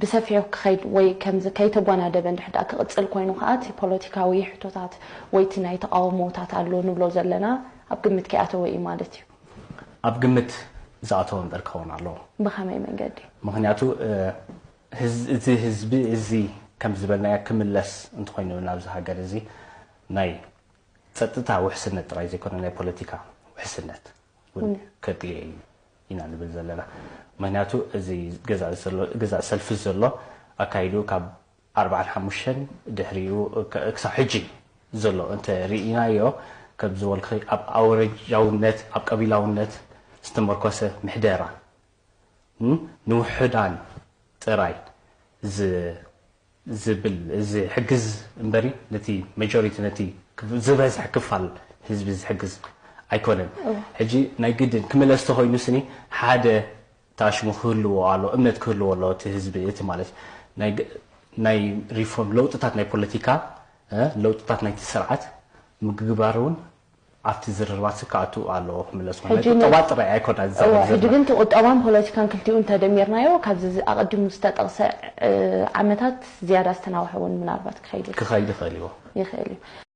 ብሰፊሑ ክኸይድ ወይ ከምዚ ከይተጓናደበ እንድሕር ደኣ ክቕጽል ኮይኑ ከኣ እቲ ፖለቲካዊ ሕቶታት ወይ እቲ ናይ ተቓውሞታት ኣሎ ንብሎ ዘለና ኣብ ግምት ከይኣተወ እዩ ማለት እዩ። ኣብ ግምት ዝኣተወ እምበር ክኸውን ኣለዎ። ብኸመይ መንገዲ? ምክንያቱ እዚ ህዝቢ እዚ ከም ዝበልናዮ ክምለስ እንተኮይኑ ናብዚ ሃገር እዚ ናይ ጸጥታ ውሕስነት ጥራይ ዘይኮነ ናይ ፖለቲካ ውሕስነት እውን ከድልዮ እዩ ኢና ንብል ዘለና። ምክንያቱ እዚ ገዛእ ሰልፊ ዘሎ ኣካይዱ ካብ ኣርባዓን ሓሙሽተን ድሕሪኡ ክሳብ ሕጂ ዘሎ እንተ ርኢናዮ ከም ዝበልኩ ኣብ ኣውረጃውነት ኣብ ቀቢላውነት ዝተመርኮሰ ምሕደራ ንውሑዳን ጥራይ ዝብል ዝሕግዝ እምበሪ ነቲ መጆሪቲ ነቲ ዝበዝሐ ክፋል ህዝቢ ዝሕግዝ ኣይኮነን። ሕጂ ናይ ግድን ክምለስ ተኮይኑ ስኒ ሓደ ታሽሙ ክህልዎ ኣሎ እምነት ክህልዎ ኣሎ እቲ ህዝቢ እቲ ማለት ናይ ሪፎርም ለውጥታት ናይ ፖለቲካ ለውጥታት ናይቲ ስርዓት ምግባር እውን ኣብቲ ዝርርባት ክኣቱ ኣለዎ ክምለስ ቁጠባ ጥራይ ኣይኮና ዝዛረብ ሕጂ ግን ቁጠባን ፖለቲካን ክልቲኡ እንተደሚርናዮ ካብዚ ኣቐዲሙ ዝተጠቕሰ ዓመታት ዝያዳ ዝተናውሐ እውን ምናልባት ክኸይድ ክኸይድ ይኽእል እዩ። ይኽእል እዩ።